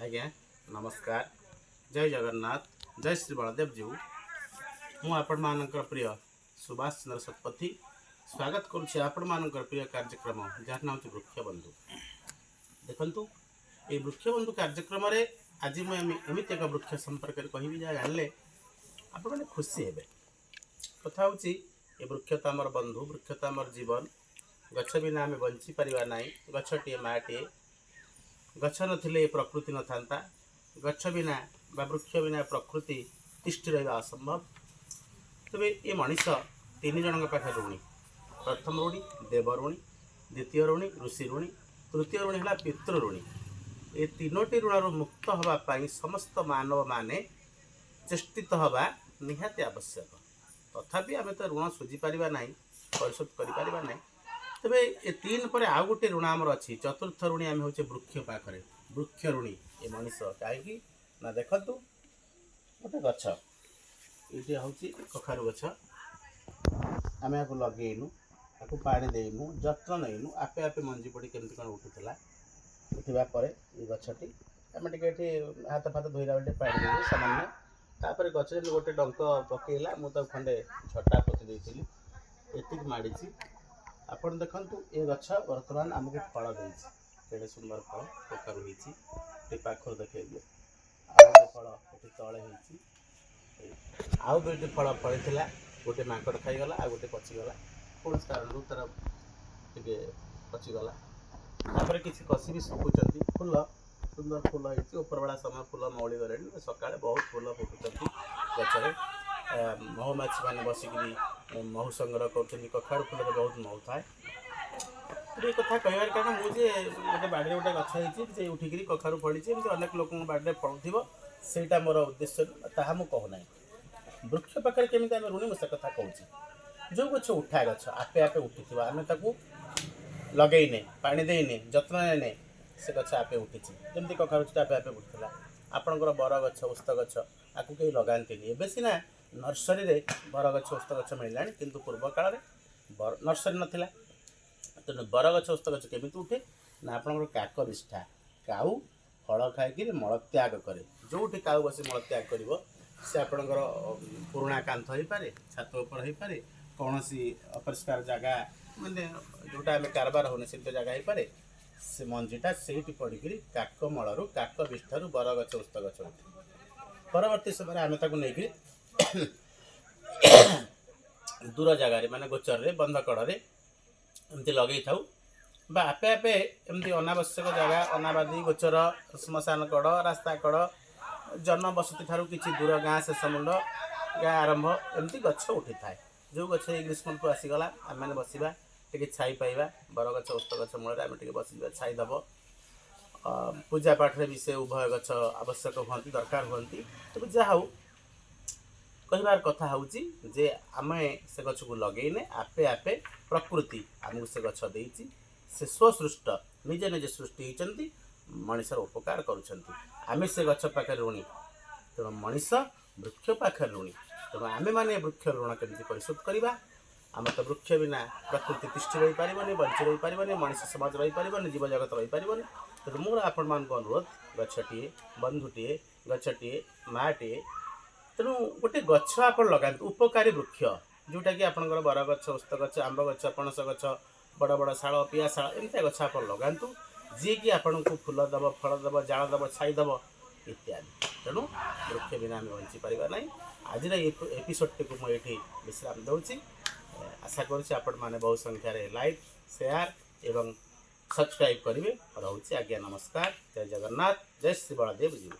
ଆଜ୍ଞା ନମସ୍କାର, ଜୟ ଜଗନ୍ନାଥ, ଜୟ ଶ୍ରୀ ବଳଦେବ ଜୀଉ। ମୁଁ ଆପଣମାନଙ୍କର ପ୍ରିୟ ସୁଭାଷ ଚନ୍ଦ୍ର ଶତପଥୀ ସ୍ୱାଗତ କରୁଛି ଆପଣମାନଙ୍କର ପ୍ରିୟ କାର୍ଯ୍ୟକ୍ରମ, ଯାହାର ନାଁ ହେଉଛି ବୃକ୍ଷବନ୍ଧୁ। ଦେଖନ୍ତୁ, ଏଇ ବୃକ୍ଷବନ୍ଧୁ କାର୍ଯ୍ୟକ୍ରମରେ ଆଜି ମୁଁ ଏମିତି ଏକ ବୃକ୍ଷ ସମ୍ପର୍କରେ କହିବି, ଯାହା ଜାଣିଲେ ଆପଣମାନେ ଖୁସି ହେବେ। କଥା ହେଉଛି, ଏ ବୃକ୍ଷ ତ ଆମର ବନ୍ଧୁ, ବୃକ୍ଷ ତ ଆମର ଜୀବନ। ଗଛ ବିନା ଆମେ ବଞ୍ଚିପାରିବା ନାହିଁ। ଗଛଟିଏ ମାଟିଏ, ଗଛ ନଥିଲେ ଏ ପ୍ରକୃତି ନଥାନ୍ତା। ଗଛ ବିନା ବା ବୃକ୍ଷ ବିନା ପ୍ରକୃତି ତିଷ୍ଠି ରହିବା ଅସମ୍ଭବ। ତେବେ ଏ ମଣିଷ ତିନି ଜଣଙ୍କ ପାଖରେ ଋଣୀ। ପ୍ରଥମ ଋଣୀ ଦେବ ଋଣୀ, ଦ୍ୱିତୀୟ ଋଣୀ ଋଷି ଋଣୀ, ତୃତୀୟ ଋଣୀ ହେଲା ପିତୃ ଋଣୀ। ଏ ତିନୋଟି ଋଣରୁ ମୁକ୍ତ ହେବା ପାଇଁ ସମସ୍ତ ମାନବମାନେ ଚେଷ୍ଟିତ ହେବା ନିହାତି ଆବଶ୍ୟକ। ତଥାପି ଆମେ ତ ଋଣ ଶୁଝିପାରିବା ନାହିଁ, ପରିଶୋଧ କରିପାରିବା ନାହିଁ। ତେବେ ଏ ତିନି ପରେ ଆଉ ଗୋଟେ ଋଣ ଆମର ଅଛି। ଚତୁର୍ଥ ଋଣୀ ଆମେ ହେଉଛେ ବୃକ୍ଷ ପାଖରେ, ବୃକ୍ଷ ଋଣୀ ଏ ମଣିଷ। କାହିଁକି ନା ଦେଖନ୍ତୁ, ଗୋଟେ ଗଛ ଏଇଠି ହେଉଛି କଖାରୁ ଗଛ। ଆମେ ଏହାକୁ ଲଗେଇନୁ, ତାକୁ ପାଣି ଦେଇନୁ, ଯତ୍ନ ନେଇନୁ, ଆପେ ଆପେ ମଞ୍ଜି ପଡ଼ି କେମିତି କ'ଣ ଉଠୁଥିଲା। ଉଠିବା ପରେ ଏ ଗଛଟି ଆମେ ଟିକେ ଏଠି ହାତ ଫାତ ଧୋଇଲା ବେଳେ ଟିକେ ପାଣି ଦେଇଦେବୁ ସାମାନ୍ୟ। ତାପରେ ଗଛ ଯେମିତି ଗୋଟେ ଡଙ୍କ ପକେଇଲା, ମୁଁ ତାକୁ ଖଣ୍ଡେ ଝଟା ପୋତି ଦେଇଥିଲି। ଏତିକି ମାଡ଼ିଛି। ଆପଣ ଦେଖନ୍ତୁ, ଏ ଗଛ ବର୍ତ୍ତମାନ ଆମକୁ ଫଳ ଦେଇଛି। କେଡ଼େ ସୁନ୍ଦର ଫଳ କଖାରୁ ହେଇଛି। ଟିକେ ପାଖରୁ ଦେଖେଇଦିଏ। ଆଉ ଗୋଟେ ଫଳ ଏଠି ତଳେ ହେଇଛି। ଆଉ ଦୁଇଟି ଫଳ ଫଳିଥିଲା, ଗୋଟେ ମାଙ୍କଡ଼ ଖାଇଗଲା, ଆଉ ଗୋଟେ ପଚିଗଲା। କୌଣସି କାରଣରୁ ତାର ଟିକେ ପଚିଗଲା। ତାପରେ କିଛି କଷି ବି ଶୁଖୁଛନ୍ତି। ଫୁଲ, ସୁନ୍ଦର ଫୁଲ ହେଇଛି। ଉପରବେଳା ସମୟ, ଫୁଲ ମଉଳି ଗଲେଣି। ସକାଳେ ବହୁତ ଫୁଲ ଫୁଟୁଛନ୍ତି ଗଛରେ। ମହୁମାଛି ମାନେ ବସିକିରି ମହୁ ସଂଗ୍ରହ କରୁଛନ୍ତି। କଖାରୁ ଫୁଲରେ ବହୁତ ମହୁ ଥାଏ। ଏ କଥା କହିବାର କାରଣ ମୁଁ ଯେ ଗୋଟେ ବାଡ଼ିରେ ଗୋଟେ ଗଛ ହେଇଛି, ସେ ଉଠିକିରି କଖାରୁ ଫଳିଛି, ଏମିତି ଅନେକ ଲୋକଙ୍କ ବାଡ଼ିରେ ଫଳୁଥିବ, ସେଇଟା ମୋର ଉଦ୍ଦେଶ୍ୟ ନୁହେଁ, ତାହା ମୁଁ କହୁନାହିଁ। ବୃକ୍ଷ ପାଖରେ କେମିତି ଆମେ ଋଣୀ, ମୁଁ ସେ କଥା କହୁଛି। ଯେଉଁ ଗଛ ଉଠା ଗଛ, ଆପେ ଆପେ ଉଠିଥିବ, ଆମେ ତାକୁ ଲଗେଇନେ, ପାଣି ଦେଇନେ, ଯତ୍ନ ନେନେ, ସେ ଗଛ ଆପେ ଉଠିଛି। ଯେମିତି କଖାରୁ ଗଛଟା ଆପେ ଆପେ ଉଠିଥିଲା। ଆପଣଙ୍କର ବରଗଛ, ଓସ୍ତ ଗଛ, ଆକୁ କେହି ଲଗାନ୍ତିନି। ଏବେ ସିନା ନର୍ସରୀରେ ବରଗଛ, ଓସ୍ତ ଗଛ ମିଳିଲାଣି, କିନ୍ତୁ ପୂର୍ବ କାଳରେ ନର୍ସରୀ ନଥିଲା। ତେଣୁ ବରଗଛ, ଓସ୍ତ ଗଛ କେମିତି ଉଠେ ନା ଆପଣଙ୍କର କାକ ବିଷ୍ଠା, କାଉ ଫଳ ଖାଇକିରି ମଳତ୍ୟାଗ କରେ। ଯେଉଁଠି କାଉ ବସି ମଳତ୍ୟାଗ କରିବ, ସେ ଆପଣଙ୍କର ପୁରୁଣା କାନ୍ଥ ହେଇପାରେ, ଛାତ ଉପରେ ହେଇପାରେ, କୌଣସି ଅପରିଷ୍କାର ଜାଗା, ମାନେ ଯେଉଁଟା ଆମେ କାରବାର ହେଉନି, ସେମିତି ଜାଗା ହେଇପାରେ। ସେ ମଞ୍ଜିଟା ସେଇଠି ପଡ଼ିକିରି କାକ ମଳରୁ, କାକ ବିଷ୍ଠାରୁ ବରଗଛ, ଓସ୍ତ ଗଛ ଉଠେ। ପରବର୍ତ୍ତୀ ସମୟରେ ଆମେ ତାକୁ ନେଇକିରି ଦୂର ଜାଗାରେ, ମାନେ ଗୋଚରରେ, ବନ୍ଧ କଡ଼ରେ ଏମିତି ଲଗେଇଥାଉ ବା ଆପେ ଆପେ ଏମିତି ଅନାବଶ୍ୟକ ଜାଗା, ଅନାବାଦୀ, ଗୋଚର, ଶ୍ମଶାନ କଡ଼, ରାସ୍ତା କଡ଼, ଜନବସତି ଠାରୁ କିଛି ଦୂର, ଗାଁ ଶେଷ ମୁଣ୍ଡ, ଗାଁ ଆରମ୍ଭ, ଏମିତି ଗଛ ଉଠିଥାଏ। ଯେଉଁ ଗଛ ଏଇ ଗ୍ରୀଷ୍ମ ଋତୁ ଆସିଗଲା, ଆମେମାନେ ବସିବା, ଟିକେ ଛାଇ ପାଇବା। ବରଗଛ, ଓସ୍ତ ଗଛ ମୂଳରେ ଆମେ ଟିକେ ବସିଯିବା, ଛାଇ ଦେବ। ପୂଜା ପାଠରେ ବି ସେ ଉଭୟ ଗଛ ଆବଶ୍ୟକ ହୁଅନ୍ତି, ଦରକାର ହୁଅନ୍ତି। ତେବେ ଯାହା ହଉ, କହିବାର କଥା ହେଉଛି ଯେ ଆମେ ସେ ଗଛକୁ ଲଗେଇନେ, ଆପେ ଆପେ ପ୍ରକୃତି ଆମକୁ ସେ ଗଛ ଦେଇଛି। ସେ ସ୍ୱସୃଷ୍ଟ, ନିଜେ ନିଜେ ସୃଷ୍ଟି ହେଇଛନ୍ତି, ମଣିଷର ଉପକାର କରୁଛନ୍ତି। ଆମେ ସେ ଗଛ ପାଖରେ ଋଣୀ। ତେଣୁ ମଣିଷ ବୃକ୍ଷ ପାଖରେ ଋଣୀ। ତେଣୁ ଆମେମାନେ ବୃକ୍ଷର ଋଣ କେମିତି ପରିଶୋଧ କରିବା? ଆମେ ତ ବୃକ୍ଷ ବିନା ପ୍ରକୃତି ତିଷ୍ଠି ରହିପାରିବନି, ବଞ୍ଚି ରହିପାରିବନି, ମଣିଷ ସମାଜ ରହିପାରିବନି, ଜୀବଜଗତ ରହିପାରିବନି। ତେଣୁ ମୋର ଆପଣମାନଙ୍କୁ ଅନୁରୋଧ, ଗଛଟିଏ ବନ୍ଧୁଟିଏ, ଗଛଟିଏ ମାଟିଏ। ତେଣୁ ଗୋଟେ ଗଛ ଆପଣ ଲଗାନ୍ତୁ, ଉପକାରୀ ବୃକ୍ଷ, ଯେଉଁଟାକି ଆପଣଙ୍କର ବରଗଛ, ଓସ୍ତ ଗଛ, ଆମ୍ବ ଗଛ, ପଣସ ଗଛ, ବଡ଼ ବଡ଼ ଶାଳ, ପିଆଶାଳ, ଏମିତିଆ ଗଛ ଆପଣ ଲଗାନ୍ତୁ, ଯିଏକି ଆପଣଙ୍କୁ ଫୁଲ ଦେବ, ଫଳ ଦେବ, ଜାଳ ଦେବ, ଛାଇ ଦେବ ଇତ୍ୟାଦି। ତେଣୁ ବୃକ୍ଷ ବିନା ଆମେ ବଞ୍ଚିପାରିବା ନାହିଁ। ଆଜିର ଏଇ ଏପିସୋଡ଼ଟିକୁ ମୁଁ ଏଇଠି ବିଶ୍ରାମ ଦେଉଛି। ଆଶା କରୁଛି ଆପଣମାନେ ବହୁ ସଂଖ୍ୟାରେ ଲାଇକ୍, ସେୟାର ଏବଂ ସବସ୍କ୍ରାଇବ୍ କରିବେ। ରହୁଛି ଆଜ୍ଞା, ନମସ୍କାର। ଜୟ ଜଗନ୍ନାଥ, ଜୟ ଶ୍ରୀ ବଳଦେବ ଜୀଉ।